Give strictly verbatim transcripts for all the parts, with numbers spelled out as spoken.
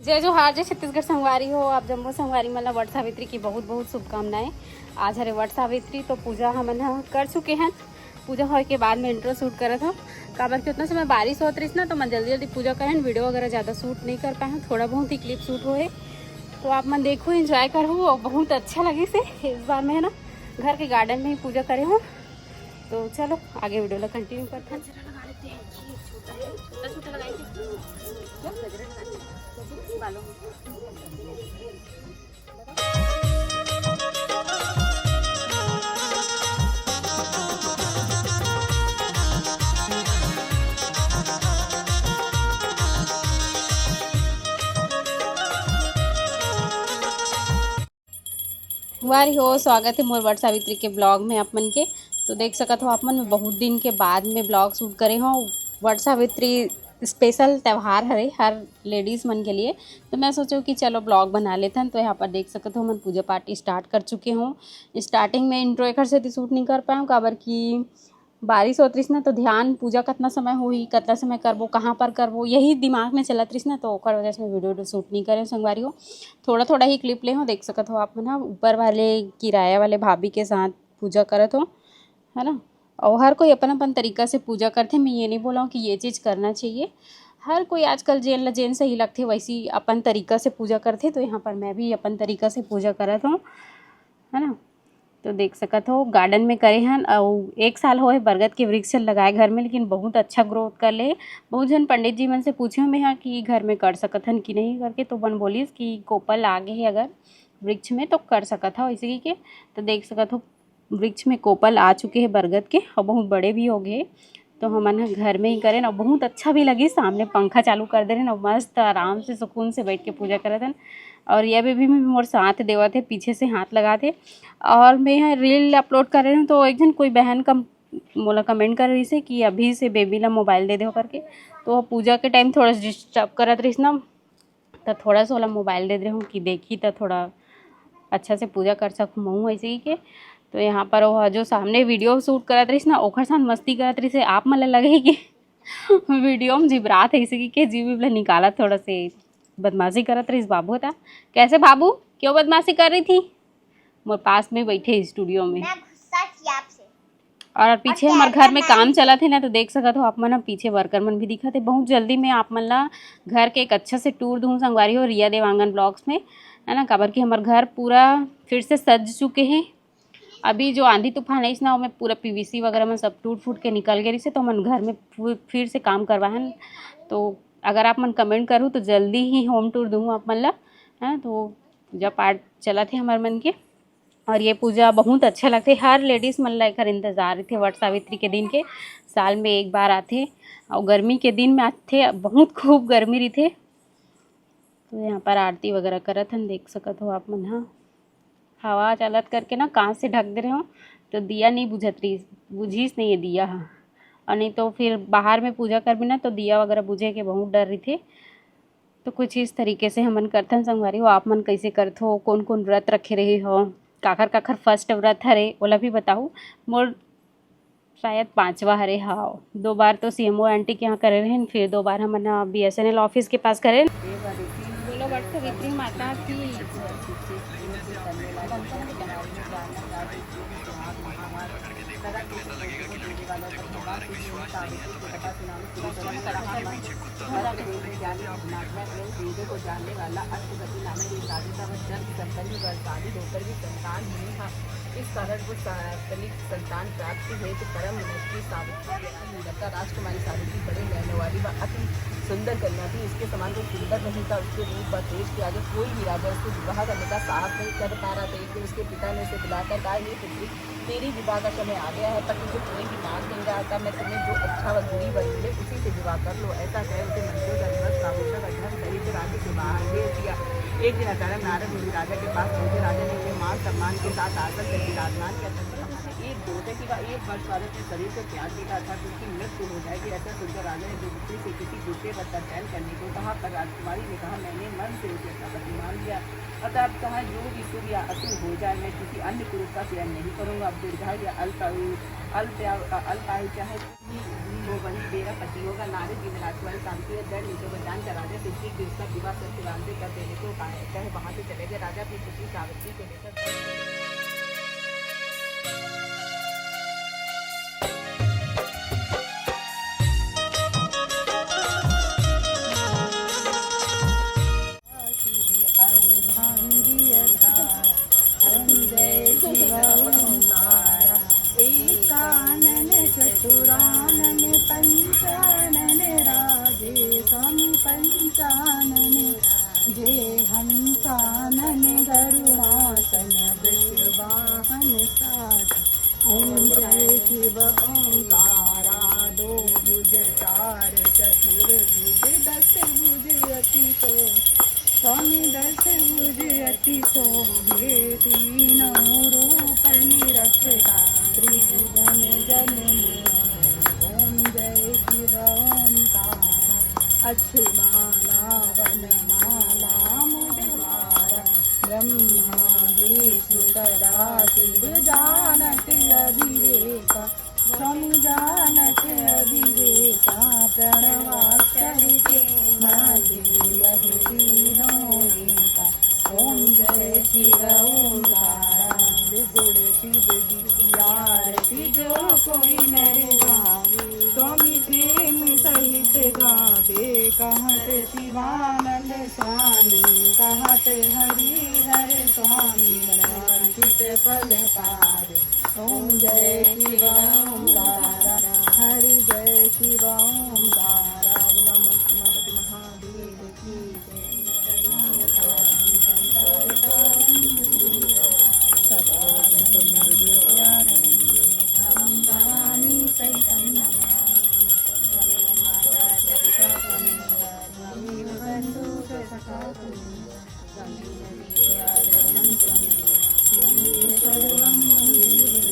जय जोहार, जय छत्तीसगढ़ संगवारी हो। आप जम्मो संगवारी मन ला वट सावित्री की बहुत बहुत शुभकामनाएं। आज हरे वट सावित्री, तो पूजा हमन ह कर चुके हन। पूजा होए के बाद में इंट्रो शूट करत हव, काबर कि उतना समय बारिश होत रहिस ना, तो मैं जल्दी जल्दी पूजा करें, वीडियो वगैरह ज़्यादा शूट नहीं कर पाए हूँ, थोड़ा बहुत ही क्लिप शूट होए। तो आप मन देखो, एंजॉय करो, और बहुत अच्छा लगिस हे इस बार मैं, है ना, घर के गार्डन में ही पूजा करे हूँ। तो चलो, आगे वीडियो ला कंटिन्यू करते हैं। संगवारी हो, स्वागत है मोर वट सावित्री के ब्लॉग में आप मन के। तो देख सकत हो आप मन, मैं बहुत दिन के बाद में ब्लॉग शूट करे हूँ। वट सावित्री स्पेशल त्यौहार हरे हर लेडीज मन के लिए। तो मैं सोचो कि चलो ब्लॉग बना लेथन। तो यहाँ पर देख सकत हो, हमन पूजा पाठ स्टार्ट कर चुके हों। स्टार्टिंग में इंट्रो एकर सेती शूट नहीं कर पाए, काबर कि बारिश होत रहिस ना, तो ध्यान पूजा कतना समय होही, कतना समय करबो, कहाँ पर करबो, यही दिमाग में चलत रहिस ना, तो ओकर वजह से मैं वीडियो शूट नहीं करे संगवारी हो। थोड़ा थोड़ा ही क्लिप ले हो, देख सकत हो आप मन ह। ऊपर वाले किराया वाले भाभी के साथ पूजा करत हो, है ना। और हर कोई अपन अपन तरीका से पूजा करथे। मैं ये नहीं बोला हूँ कि ये चीज़ करना चाहिए। हर कोई आजकल जेन ल जेन सही लगथे, वैसी अपन तरीका से पूजा करथे। तो यहाँ पर मैं भी अपन तरीका से पूजा करत हूँ, है ना। तो देख सकत हो, गार्डन में करे हन, अउ एक साल होए बरगद के वृक्ष लगाए घर में, लेकिन बहुत अच्छा ग्रोथ कर ले। बहुत झन पंडित जी मन से पूछे मैं यहाँ कि घर में कर सकत हन कि नहीं करके, तो मन बोलिस कि कोपल आ गे हे अगर वृक्ष में तो कर सकत हव, ऐसे कहिके। तो देख सकत हो, वृक्ष में कोपल आ चुके हे बरगद के, और बहुत बड़े भी हो गए। तो हमन ह घर में ही करेन, और बहुत अच्छा भी लगिस। सामने पंखा चालू कर दे रहे, और मस्त आराम से सुकून से बैठ के पूजा करत हन। और ये बेबी भी मोर साथ देवत हे, पीछे से हाथ लगात हे। और मैं यहाँ रील अपलोड कर रही हूँ, तो एक झन कोई बहन कम मोला कमेंट कर रही से कि अभी से बेबी ला मोबाइल दे दो करके। तो पूजा के टाइम थोड़ा डिस्टर्ब करत रहिस ना, तो थोड़ा सा ओला मोबाइल दे दे रहूँ कि देखी, तो थोड़ा अच्छा से पूजा कर सकूँ महूँ, ऐसे ही के। तो यहाँ पर वो जो सामने वीडियो शूट करत रहिस ना, ओखर साथ मस्ती करत रहिस, आप मन ला लगे कि वीडियो में जिबरात है, ऐसे कि के जीव ला निकालत, थोड़ा से बदमाशी करत रहिस बाबू। था कैसे बाबू, क्यों बदमाशी कर रही थी? मोर पास में बैठे स्टूडियो में। मैं गुस्सा थी आपसे। और पीछे हमर घर में काम चलत हे ना, तो देख सकत हो आप मन ह, पीछे वर्कर मन भी दिखत हे। बहुत जल्दी मैं आप मन ला घर के एक अच्छा से टूर दूँ संगवारी हो, रिया देवांगन ब्लॉग्स में, है ना, काबर कि हमर घर पूरा फिर से सज चुके हे। अभी जो आंधी तूफान आइस ना, ओमे पूरा पीवीसी वगैरह मन सब टूट फूट के निकल गे रहिसे, तो हमन घर में फु-, फिर से काम करवाहन। तो अगर आप मन कमेंट करू तो जल्दी ही होम टूर दूँ आप मन ला, है ना। तो पूजा पाठ चलत हे हमर मन के। और ये पूजा बहुत अच्छा लगथे, हर लेडीज मन ला एकर इंतजार रहिथे वट सावित्री के दिन के, साल में एक बार आथे। और गर्मी के दिन में आथे, बहुत खूब गर्मी रहिथे। तो यहाँ पर आरती वगैरह करत हन, देख सकत हो आप मन ह। हवा चलत करके ना कांच से ढक दे रहे हो, तो दिया नहीं बुझत रही, बुझिस नहीं ये दिया ह। और नहीं तो फिर बाहर में पूजा करबे ना, तो दिया वगैरह बुझे के बहुत डर रहिथे। तो कुछ इस तरीके से हमन करथन संगवारी हो। आप मन कैसे करथो, कौन कौन व्रत रखे रहे हो, काखर काखर फर्स्ट व्रत हरे, ओला भी बताहू। मोर शायद पांचवा हरे। हाँ, दो बार तो सीएमओ आंटी के यहाँ करे रहेन, फिर दो बार हमन बीएसएनएल ऑफिस के पास करे। बोलो वट सावित्री माता की। इस कारण वो सा-, कनिक संतान प्राप्ति हेतु परम मनस्वी सावित्री लता राजकुमारी सावित्री बड़े नैनों वाली व अति सुंदर कन्या थी। इसके समान कोई सुंदर नहीं था। उसके रूप व तेज के आगे कोई भी राजा उससे विवाह करने का साहस नहीं कर पा रहा था। एक दिन उसके पिता ने उसे बुलाकर कहा, "ये पुत्री, तेरी विवाह का समय आ गया है, पर तुझे कोई भी मान नहीं रहा था। मैं तुम्हें जो अच्छा व गुणी वर मिले, उसी से विवाह कर लो।" ऐसा कह उसे मंत्रों का विवश काबूसा का धन सहित राज्य से बाहर भेज दिया। एक दिन अचानक नारद मुनि राजा के पास पहुंचे। राजा ने उन्हें मान सम्मान के साथ आसन पर विराजमान किया। एक दो से कि वह एक वर्ष वाले अपने शरीर को त्याग देता था, क्योंकि मृत्यु हो जाएगी। ऐसा सुनकर राजा ने दूसरे से किसी दूसरे पर चयन करने को कहा, पर राजकुमारी ने कहा, "मैंने मन से उसे अपना पति मान लिया। अतः अब चाहे जो भी शुभ या अशुभ हो जाए, मैं किसी अन्य पुरुष का चयन नहीं करूंगा।" अब दीर्घायु या अल्प आयु, अल्प या, अल्प आयु चाहे भी, भी वो वही बेरा पतियों का नारे दिन रात वाली शांति और डर नीचे को जान करा दे। शिव जी कृष्ण विवाह सत्य राम जी कर देने को कहा है। कहे वहां से चले गए राजा अपनी पुत्री सावित्री को लेकर। अर्धांगियधारा। ओम जय शिव ओंकारा। एकानन चतुरानन पंचानन राजे स्वामी पंचानन राजे। हंसानन गरुड़ासन वृषवाहन साज। ओम जय शिव ओंकारा। दो भुज चार चतुर्भुज दस भुज अति शोभा। स्वामी दस भुज अति शोभे तीनों रूप निरखता त्रिभुवन जन मोहे। ओम जय शिव ओंकारा। अक्षमाला वनमाला मुदवारा। ब्रह्मा विष्णु सदा शिव जानत अविवेका। स्वामी जानत अविवेका। प्रणवाक्षर के मध्य यह तीनों एका। ओम जय शिव ओंकारा। गुण शिव जी की आरती जो कोई नर गावे। स्वामी प्रेम सहित गावे। कहत शिवानंद स्वामी कहत हरि हर स्वामी। वांछित फल पावे। ओम जय शिव ओंकारा। हरि जय शिव ओंकारा। बोला माता पार्वती महादेव की जय। भवानी सहितं नमामि। त्वमेव माता च पिता त्वमेव बन्धु च सखा त्वमेव। त्वमेव विद्या द्रविणं त्वमेव। त्वमेव सर्वं मम जीवने।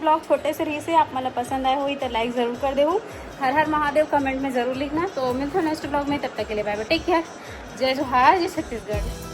ब्लॉग छोटे से रहिसे, आप मन ला पसंद आए होही त लाइक जरूर कर देहू। हर हर महादेव कमेंट में जरूर लिखना। तो मिलते हैं नेक्स्ट ब्लॉग में, तब तक के लिए बाय बाय, टेक केयर, जय जोहार, जय छत्तीसगढ़।